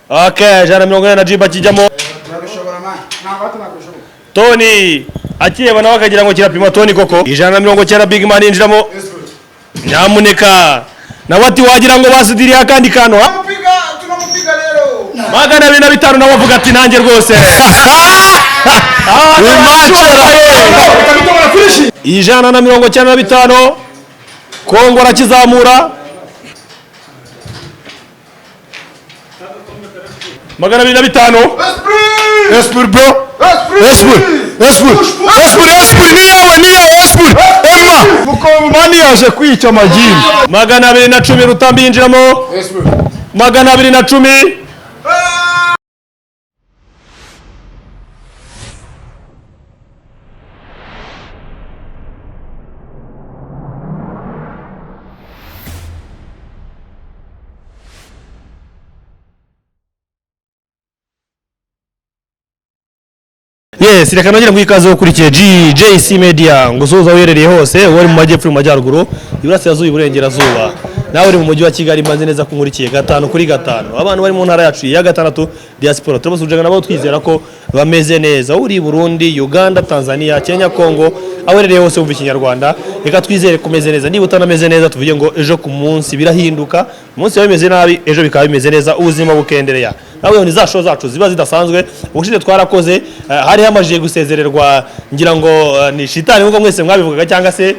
Okay, 180 na Jiba kijyamo. Tony akireba nawe akagira ngo kirapima Tony koko. 190 Big Man yinjiramo. Nyamuneka nawe ati wagira ngo basudiriye akandi kantu ha? 205 nawe avuga ati nanjye rwose. 195 Kongo arakizamura. 205. Esprit bro. Esprit. Esprit. Esprit, Esprit ni yawe, ni yawe Esprit. Emma. Mukongomani yaje kwica amagini. 210 Rutambi yinjiramo. 210. Yes, reka nongere nguhe ikaze ukurikiye GJC Media, ngusuhuza aho uherereye hose, wowe uri mu majyepfo, mu majyaruguru, iburasirazuba, iburengerazuba, nawe uri mu mujyi wa Kigali, mbanze neza ko nkurikiye 5 kuri 5. Abantu bari mu ntara yacu ya gatandatu diaspora, turabasuhuje nabo twizera ko bameze neza. Uri i Burundi, Uganda, Tanzania, Kenya, Congo, aho uherereye hose wumva ikinyarwanda, reka twizere ko umeze neza. Niba utanameze neza tuvuge ngo ejo ku munsi birahinduka, umunsi biba bimeze nabi, ejo bikaba bimeze neza, ubuzima bukendereya. Nawe ni za show zacu ziba zidasanzwe. Ubushize twarakoze, hari hamajije gusezererwa ngira ngo ni shitani nkuko mwese mwabivugaga, cyangwa se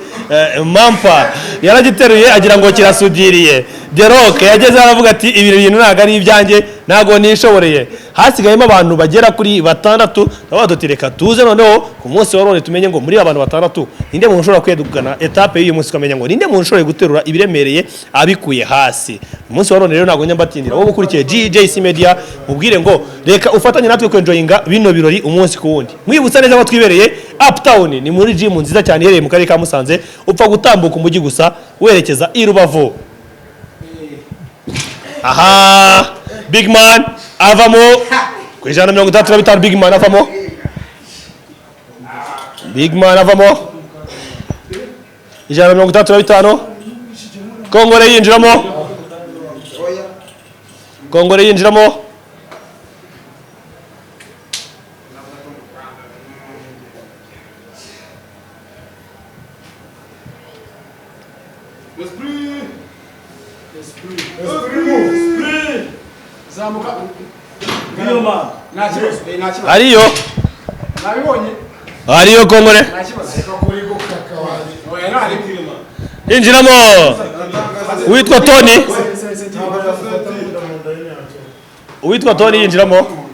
mampa yaragiteruye agira ngo kirasudiriye. The Rock yageze aravuga ati ibi bintu ntabwo ari ibyanjye, ntabwo nishoboreye. Hasigayemo abantu bagera kuri 6, nawe tuti reka tuze noneho ku munsi wa none tumenye ngo muri abantu 6 ninde muntu ushobora kwegukana etape y'uyu munsi, ukamenya ngo ninde muntu ushobora guterura ibiremereye abikuye hasi. Umunsi wa none rero ntabwo njya mbatindira, wowe ukurikiye GJC Media mubwire ngo reka ufatanye natwe kwenjoyinga bino birori umunsi ku wundi. Mwibutsa neza ko twibereye Uptown, ni muri gym nziza cyane iherereye mu karere ka Musanze, upfa gutambuka umujyi gusa werekeza i Rubavu. Aha Big Man avamo ku 165. Big Man avamo, Big Man avamo 165. Kongore yinjiramo, Kongore yinjiramo. Ariyo ariyo Kongore yinjiramo uwitwa Tony, uwitwa Tony yinjiramo.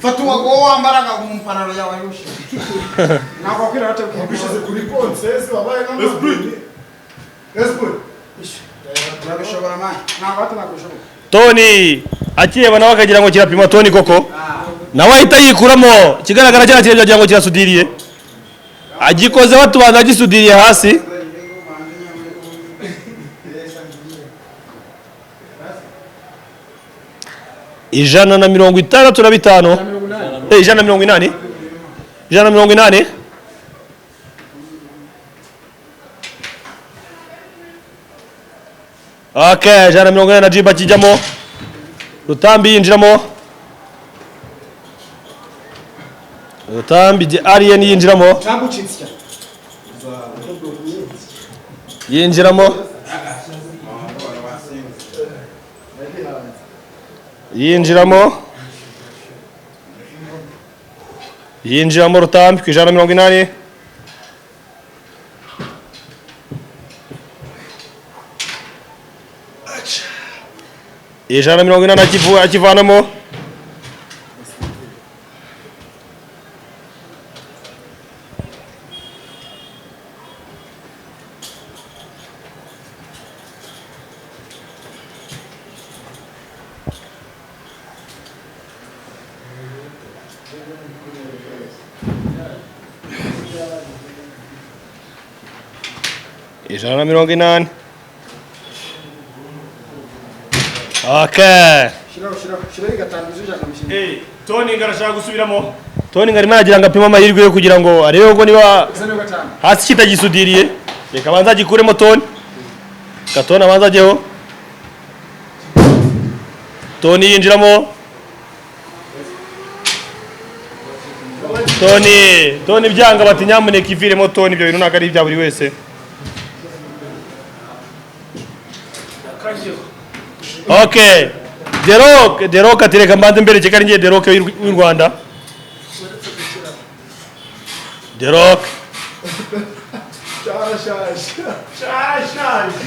Fata uwo wambaraga mu mpantaro yawe yoshe. Ntabwo wakwira Ubishize kuri konsesi wabaye nk'amagini. Esprit. Turabishobora man. Tony akireba nawe akagira ngo kirapima Tony koko, nawe ahita yikuramo. Ikigaragara cya kirebye agira ngo kirasudiriye, agikoze batubanza agisudiriye hasi. 165, 180, 180. Okay, 180 na Jiba kijyamo. Rutambi yinjiramo, Rutambi Alien yinjiramo, yinjiramo, yinjiramo, yinjiramo Rutambi ku 180. 180 akivanamo. 180. Okay. Tony ngarashaka gusubiramo. Tony ngo arimo aragira ngo apime amahirwe yo kugira ngo arebe ko niba hasi kitagisudiriye. Reka abanze agikuremo Tony. Reka Tony abanze ajyeho. Tony yinjiramo. Tony, Tony byanga bati nyamuneka iviremo Tony, ibyo bintu ntabwo ari ibya buri wese. Okay. Deroke, Deroke ati reka mbanze mbereke ko ari njye Deroke w'u Rwanda. Deroke.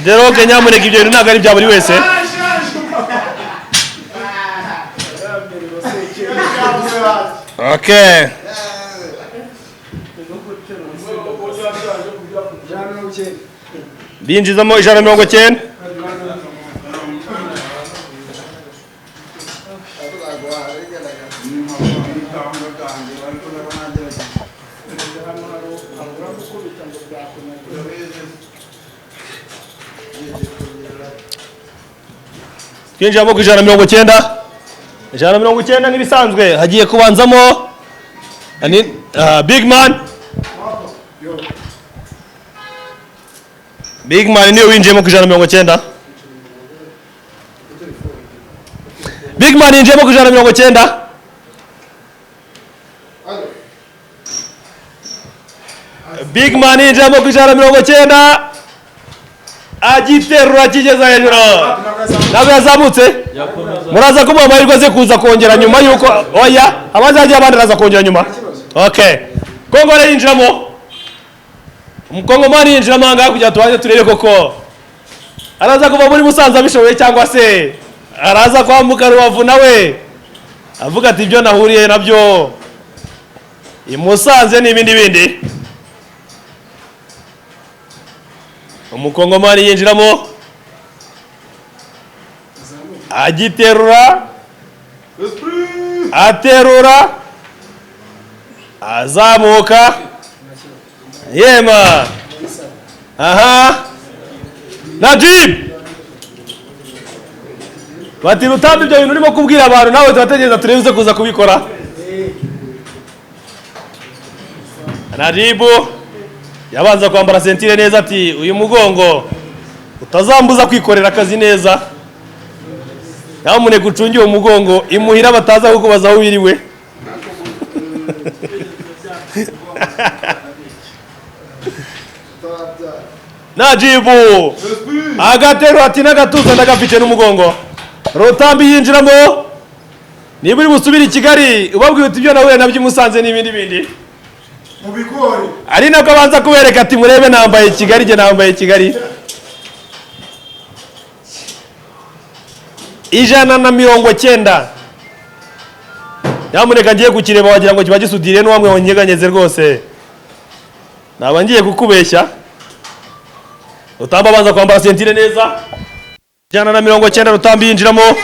Deroke nyamuneka ibyo bintu ntabwo ari ibya buri wese. Okay. Binjizamo 190. Twinjiramo ku 190. 190 nk'ibisanzwe hagiye kubanzamo Big Man. Big Man niwe winjiyemo ku 190. Big Man yinjiyemo ku 190. Big Man yinjiyemo ku 190. Agiterura kigeza hejuru. Ntabwo yazamutse. Muraza kumuha amahirwe aze kuza kongera nyuma yuko oya abazajya abandi araza kongera nyuma. Okay. Kongore yinjiramo. Umukongomani yinjiramo ahangaha kugira tubanze turebe koko araza kuva muri Musanze abishoboye cyangwa se araza kwambuka Rubavu nawe avuga ati ibyo nahuriye nabyo i Musanze n'ibindi bindi. Umukongomani yinjiramo agiterura aterura azamuka yema. Aha Najib bati Rutambi ibyo bintu urimo kubwira abantu nawe turategereza turebe kuza kubikora. Najibu yabanza kwambara sentire neza ati uyu mugongo utazambuza kwikorera akazi neza. Nyamuneka ucunge uwo mugongo imuhira bataza kukubaza aho wiriwe. Najibu agatero ati n'agatuza ndagafite n'umugongo. Rutambi yinjiramo. Niba uri busubire i Kigali ubabwira uti ibyo nahuye nabyo i Musanze n'ibindi bindi mu bigori. Ari nako abanza kubereka ati murebe nambaye Kigali, jye nambaye Kigali. 190. Nyamuneka ngiye kukireba wagira ngo kiba gisudiriye n'uwamwe wanyeganyeze rwose. Naba ngiye kukubeshya. Rutambi abanza kwambara sentire neza. 190 Rutambi yinjiramo.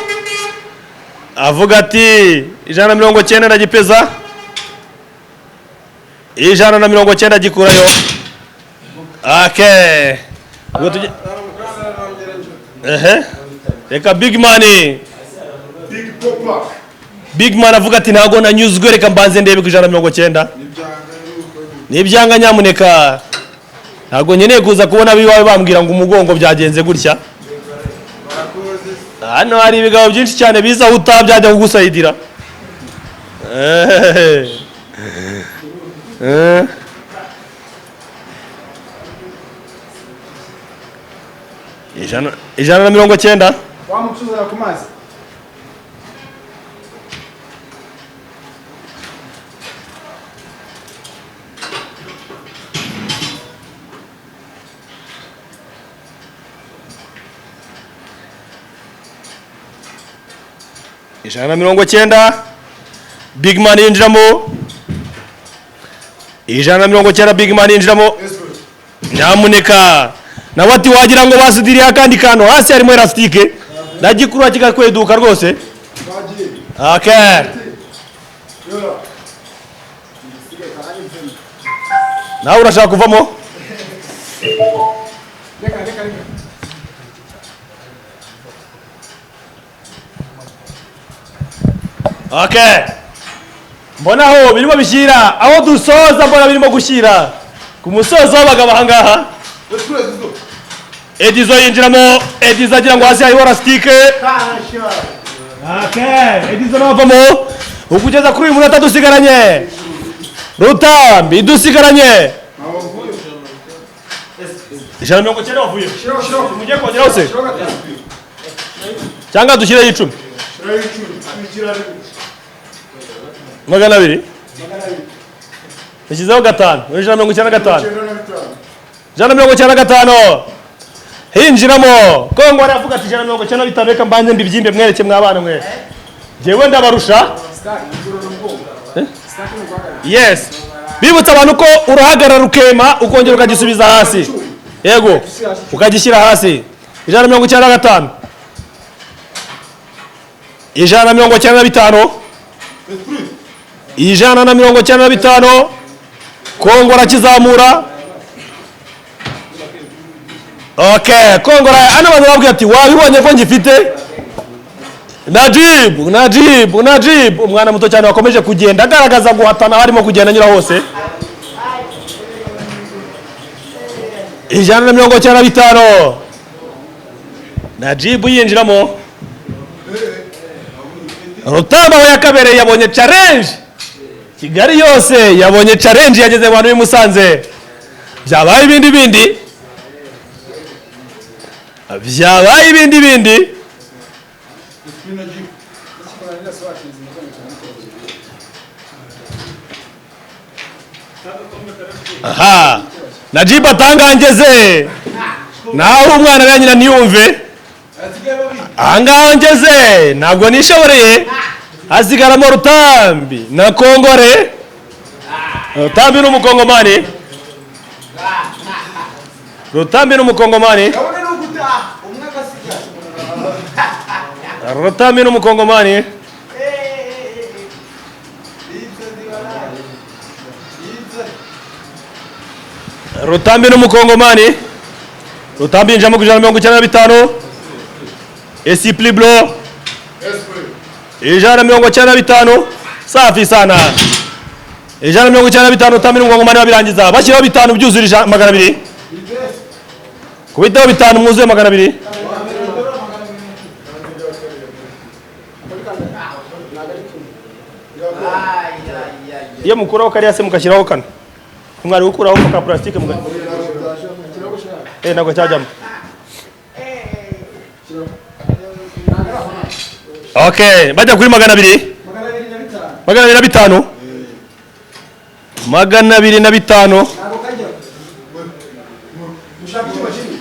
Avuga ati 190 ndagipeza. 190 gikurayo. Okay. Ehe. Reka Big Man. Big Papa. Big Man avuga ati ntago nanyuzwe reka mbanze ndebe ku 190. Nibyanga nyamuneka. Ntago nkeneye kuza kubona abiwawe bambwira ngo umugongo byagenze gutya. Hano hari ibigabo byinshi cyane biza utabyajya kugusayidira. 190. Wamucuza ku mazi. 190. Big Man yinjiramo. 190 Big Man yinjiramo. Nyamuneka nawe ati wagira ngo basudiriye akandi kantu hasi harimo elastike nagikurura kikakweduka rwose. Okay. Nawe urashaka kuvamo? Okay. Mbona aho birimo bishyira, aho dusoza mbona birimo gushyira ku musozo w'abagabo ahangaha. Edizo yinjiramo, Edizo agira ngo hasi hariho lasitike. Okay, Edizo nawe avamo. Ukugeza kuri uyu munota dusigaranye Rutambi, dusigaranye 190. Wavuye, mugiye kongeraho se cyangwa dushyireho 10? 200 dushyizeho 5, 195, 195. Hinjiramo Kongo, aravuga ati 195, reka mbanze mbibyimbe mwereke mwabana mwe, njyewe ndabarusha. Eh? Yes, bibutsa abantu ko uruhagarara rukema, ukongera ukagisubiza hasi, yego, ukagishyira hasi. 195, 195, 195. Kongo arakizamura. Okay, Kongo hano abantu babwira ati wabibonye ko ngifite. Najib, Najib, Najib, umwana muto cyane wakomeje kugenda agaragaza guhatana aho arimo kugenda anyura hose. 195, Najib yinjiramo. Rutamba aho yakabereye yabonye challenge, Kigali yose yabonye challenge yageze mu bantu b'i Musanze. Byabaye ibindi bindi, byabaye ibindi bindi. Aha Najib atangangeze naho umwana wa nyina ntiyumve, ahangaha ngeze ntabwo nishoboreye. Hasigaramo Rutambi na Kongore. Rutambi ni umukongomani, Rutambi ni umukongomani, Gahunda ni ugutaha umwe agasigara. Rutambi ni umukongomani. Rutambi ni umukongomani. Rutambi yinjiramo ku 195. Esipli blo 195, safi sana. 195, Rutambi n'umukongomani babirangiza bashyiraho 5 byuzura 200, kubitaho 5 mwuzuye 200. Iyo mukuraho kariya se mukashyiraho kano, mwari gukuraho ka plastique muga ntabwo cyajyamo. Okay, bajya kuri 200, 205, 205. Ntabwo kajya. Mushaka icyuma kinini.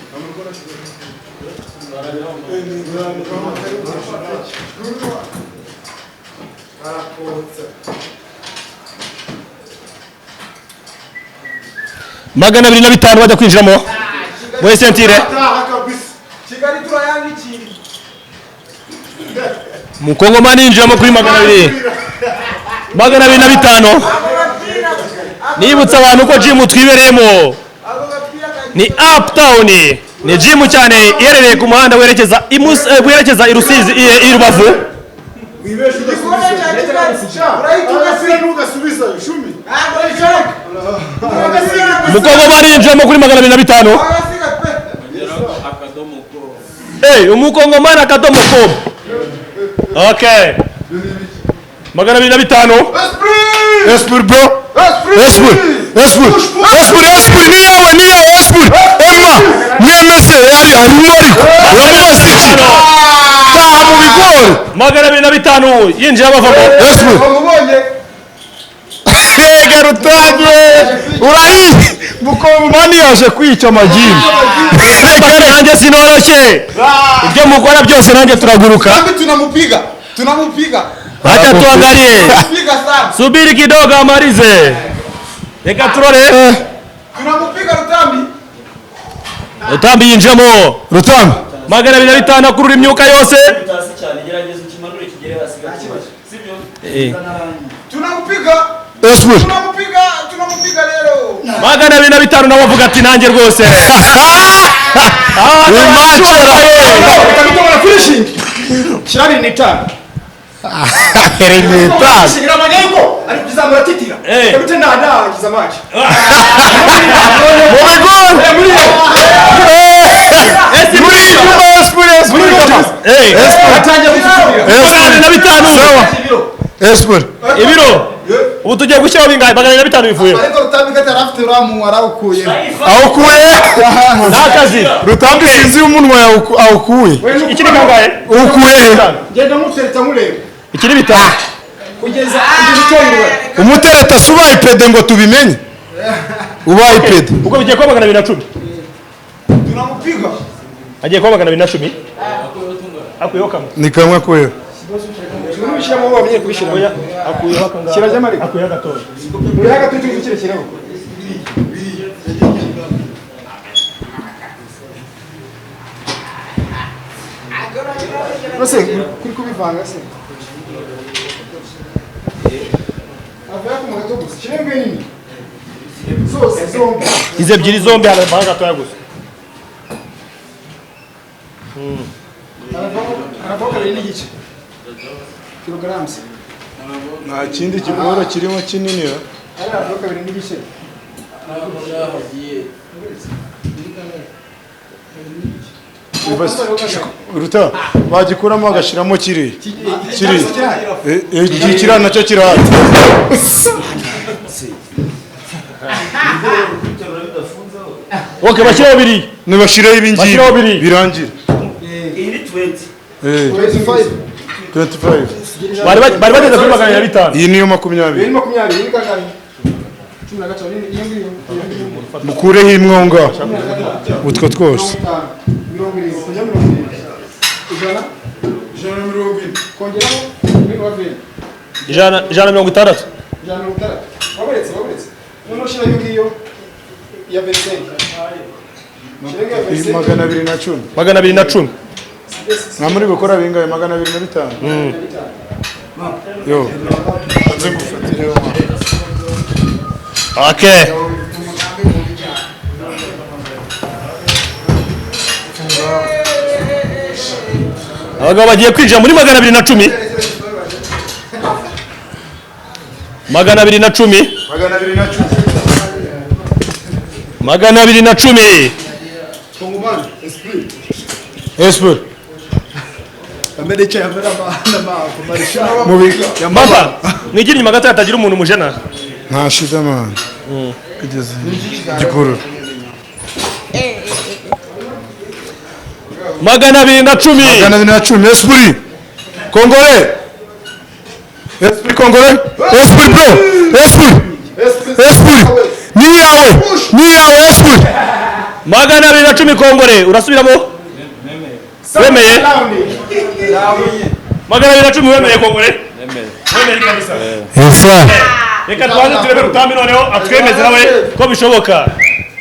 205 bajya kwinjiramo muri sentire. Kigali turayandikiye. Mukongomani yinjiramo kuri 200, 205. Nibutsa abantu ko gym twibereyemo ni Uptown, ni gym cyane iherereye ku muhanda werekeza i werekeza i Rusizi, i Rubavu. Igikombe cya Kigali. Urahita ugasiga. Ntabwo bishoboka. Uragasiga. Umukongomani yinjiramo kuri 205. Uragasiga pe. Umukongomani akadomo com. Okay, 205. Esprit bro, Esprit, Esprit, Esprit, Esprit, ni yawe, ni yawe, Esprit. Emma mwemese yari arimo, ariko uramubaza iki? Taha mu bigori. 205 yinjira bavamo. Esprit. Wamubonye. Rega Rutambi urahiye, mukongomani yaje kwica amagini. Reka nanjye sinoroshye, ibyo mukora byose nanjye turaguruka. Kambi tunamupiga. Tunamupiga. Acha tuangalie, Tunamupiga sana. subiri kidogo amalize, reka turore. Tunamupiga Rutambi. Rutambi yinjiramo. Rutambi 205, akurura imyuka yose. Hasi cyane, gerageza ukimanure kigere hasi gato, sibyo? Tunamupiga. Esprit. Tunamupiga. Tunamupiga rero. 205, nawe avuga ati nanjye rwose. Imacera. Utabitobora finishing. Shyira 25. Rimita. Shyira amanyeko. Ari kuzamura titira. Kabite nta ndangiza match. Mu bigori. Muri Muri inyuma, Esprit, Esprit kabisa. atangiye gusubira. 405. Sawa. Esprit. Ibiro ubu tugiye gushyiraho bingahe? 405 bivuyeho. Ariko Rutambika atari afite uriya munwa arawukuye. Awukuye. Ni akazi. Rutambi sinzi umunwa awukuye. Iki ni kangahe? Uwukuye he? Ngenda mutereta mureba. Iki ni bitanu. Kugeza igitondo. Umutereta si ubaye pede ngo tubimenye. Ubaye pede. Ubwo bigiye kuba 210. Tunamupiga. Agiye kuba 210. Akuyeho kamwe. Ni kamwe akuyeho. Nubishyiramo wowe wamenye kubishyiramo. Oya, akuyeho akangaka. Kirajyamo ariko. Akuyeho gatoya. Uri hagati ukirekereho. Ese kuri kubivanga se? Avuye ku mugato gusa. Kirengwe nini? Zose zombi. Izi ebyiri zombi haravaho gatoya gusa. Haravaho 2.5 kilograms. Nta kindi kigoro kirimo kinini ra. Ari haravaho 2.5. Ruta bagikuramo bagashyiramo kiriya. Kiriya. Kiriya nacyo kirahari. Okay, bashyiraho biriya. Nibashireho ibi ngibi. Bashyiraho biriya. Birangire. Iyi ni 20. 25. 25. Bari bageze kuri 205. Iyi niyo 20. Ni 20, ni kangahe? 15, ni iyo ngiyo. Mukureho imwe aho ngaho. Utwo twose. 50, 70, kongera 70. 100. 140. Kongeraho 20. 160. 160. Waburetse. Noneho shyira iyo ngiyo ya 25. 210. 210. Nka muri gukora bingahe? 205. Yo. Nze ngufatire wa. Okay. Abagabo bagiye kwinjira muri 210. 210. 210. 210. Esprit. Esprit. Baba, mwigire inyuma gato hatagira umuntu mujena. Nta shida man. Kugeza gikurura. 210. 210. Esprit. Kongore. Esprit Kongore. Esprit bro. Esprit. Esprit. Ni yawe. Ni yawe Esprit. 210 Kongore, urasubiramo? Wemeye? 210 wemeye Kongore? Wemeye kabisa. Esa. Reka tubanze turebe Rutambi noneho atwemeze nawe ko bishoboka.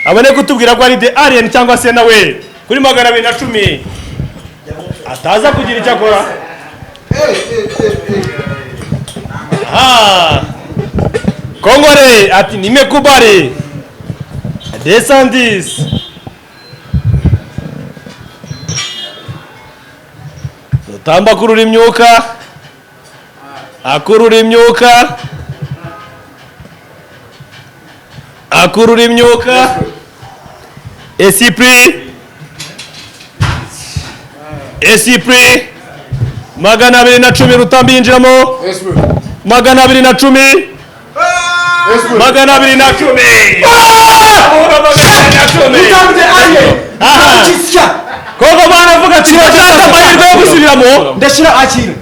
Abone kutubwira ko ari the alien cyangwa se nawe kuri 210 ataza kugira icyo akora. Aha. Kongore ati nimekubali. 210. Rutamba akurura imyuka. Akurura imyuka. Akurura imyuka. Esprit. Esprit. 210 Rutambi yinjiramo. 210. 210. 210. Aha. Koko baravuga ati bashaka amahirwe yo gusubiramo. Ndashyira akira.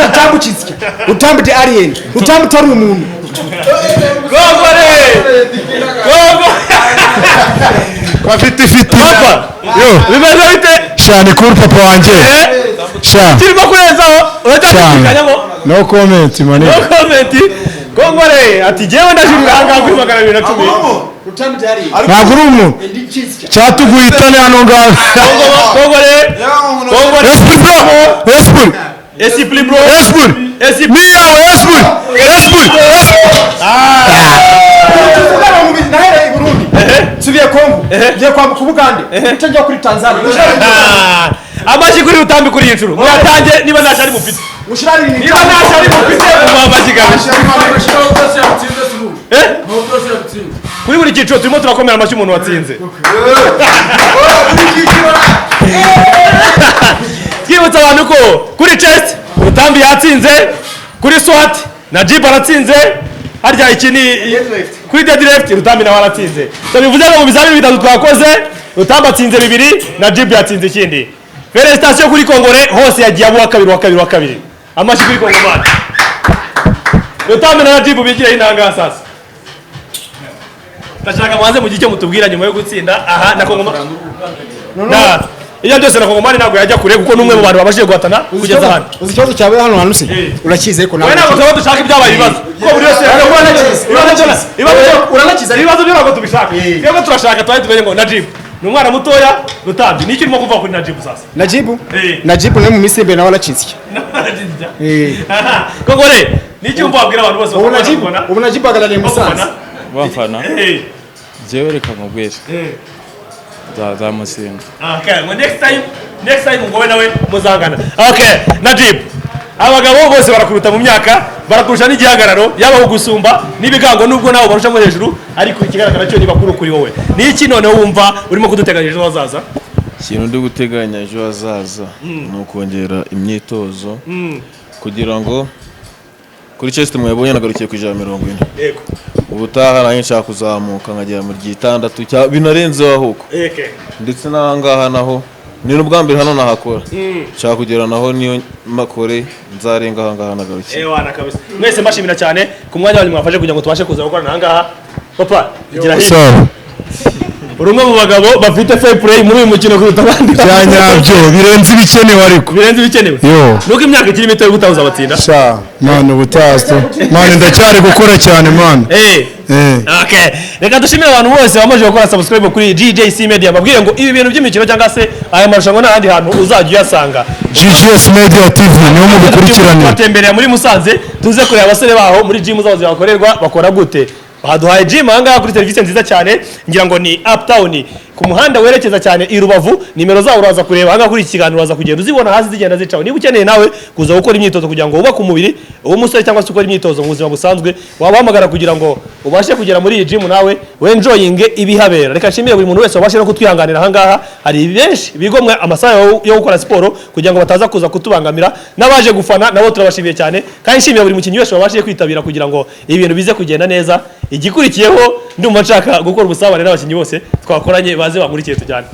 Utambukitsya. Utambute alien. Utambute ari umuntu. Kongore. Kongo. Bafite ifiti. Papa. Yo. Bimeze bite? Sha ni kuri papa wanjye. Sha. Kirimo kurenzaho. Uracyashidikanyamo? No comment mani. No comment. Kongore ati jewe ndashirira ahangaha kuri 210. Utambute alien. Ntabwo uri umuntu. Cyatuguhitane hano ngaho. Kongore. Kongore. Esprit bro. Esprit. Esprit bro. Esprit. Esprit. Ni yawe Esprit. Esprit. Nahereye i Burundi. Nsubiye Kongo. Ngiye kwambuka Ubugande. Nce njya kuri Tanzania. Amashyi kuri Rutambi kuri iyi nshuro. Mwatange niba nta shari mufite. Niba nta shyari mufite, mumuha amashyi kabisa. Eh? Kuri buri cyiciro turimo turakomera amashyi umuntu watsinze. Twibutsa abantu ko kuri chest Rutambi yatsinze, kuri squat Najib aratsinze, harya iki ni kuri deadlift Rutambi nawe aratsinze. So bivuze ngo mu bizamini bitatu twakoze, Rutambi atsinze bibiri, Najib yatsinze ikindi. Félicitations kuri Kongore, hose yagiye aba uwa kabiri, uwa kabiri, uwa kabiri. Amashyi kuri Kongomani. Rutambi na Najib bigireho intanga. Sasa ndashaka mubanze mugire icyo mutubwira nyuma yo gutsinda aha na Kongomani na ibyo byose. Na Kongomani ntabwo yajya kure kuko ni umwe mu bantu babashije guhatana kugeza hano. Uzi ikibazo cyawe hano hantu se? Eh. Urakizi ariko. Wowe ntabwo tuba dushaka ibyabaye ibibazo, kuko buri wese Uranakizi. ibibazo Uranakizi. Ibibazo byo ntabwo tubishaka. Twebwe turashaka twari tumenye ngo Najib ni umwana mutoya. Rutambi, ni iki urimo kuvuga kuri Najib sasa? Najibu. Eh. Najibu nawe mu minsi iri imbere nawe aracitse. Eh. Aha, Kongore, ni iki wumva wabwira abantu bose Ubu bakubona, Najibu bakubona? ubu Najibu ahagarariye Musanze. Bakubona? Bamfana. Eh. Jewe reka nkubwire. Eh. Nzamutsinda. Okay, ngo next time, next time ngo wowe nawe muzangana. Okay, Najib. Abagabo bose barakuruta mu myaka, barakurusha n'igihagararo, yaba kugusumba n'ibigango, nubwo nawe barusha hejuru, ariko ikigaragara cyo ni bakuru kuri wowe. Ni iki noneho wumva urimo kuduteganyiriza ejo hazaza? Ikintu ndi guteganya ejo hazaza ni ukongera imyitozo kugira ngo kuri chest mwabonye nagarukiye ku 140. Ubutaha nanjye nshaka kuzamuka nkagera mu ry'itandatu binarenzeho ahubwo. Ndetse n'aha ngaha naho ni n'ubwa mbere hano nahakora, nshaka kugera naho niyo makore nzarenga aha ngaha nagarukiye. Ewana kabisa. Mwese mbashimira cyane ku mwanya wanyu mwafashe kugira ngo tubashe kuza gukorana aha ngaha. Papa, igira hino. Sawa. Uri umwe mu bagabo bafite fair play muri uyu mukino kuruta abandi. Bya nyabyo, birenze ibikenewe ariko. Birenze ibikenewe. Yo. Nuko imyaka ikiri mito yo gutahuza abatsinda. Sha man, ubutaha tu man, ndacyari gukora cyane man. Eh. Eh. Okay. Reka dushimire abantu bose bamaze gukora subscribe kuri GJC Media. Babwire ngo ibi bintu by'imikino cyangwa se aya marushanwa nta handi hantu uzajya uyasanga. GGS Media TV niho mubikurikiranira. Twatemberera muri Musanze tuze kureba abasore baho muri gym zabo zihakorerwa bakora gute. Baduhaye gym aha ngaha kuri serivisi nziza cyane, ngira ngo ni Uptown ku muhanda werekeza cyane i Rubavu. Nimero zabo uraza kureba aha ngaha kuri iki kiganiro, uraza kugenda uzibona hasi zigenda zicaho. Niba ukeneye nawe kuza gukora imyitozo kugira ngo wubake umubiri uwo musore cyangwa se ukora imyitozo mu buzima busanzwe, wabahamagara kugira ngo ubashe kugera muri iyi gym nawe wenjoyinge ibihabera. Reka nshimire buri muntu wese wabashe no kutwihanganira aha ngaha. Hari benshi bigomwe amasaha yo gukora siporo kugira ngo bataza kuza kutubangamira, n'abaje gufana nabo turabashimiye cyane, kandi nshimira buri mukinnyi wese wabashije kwitabira kugira ngo ibintu bize kugenda neza. Igikurikiyeho, ndumva nshaka gukora ubusabane n'abakinnyi bose twakoranye, baze bankurikiye tujyane.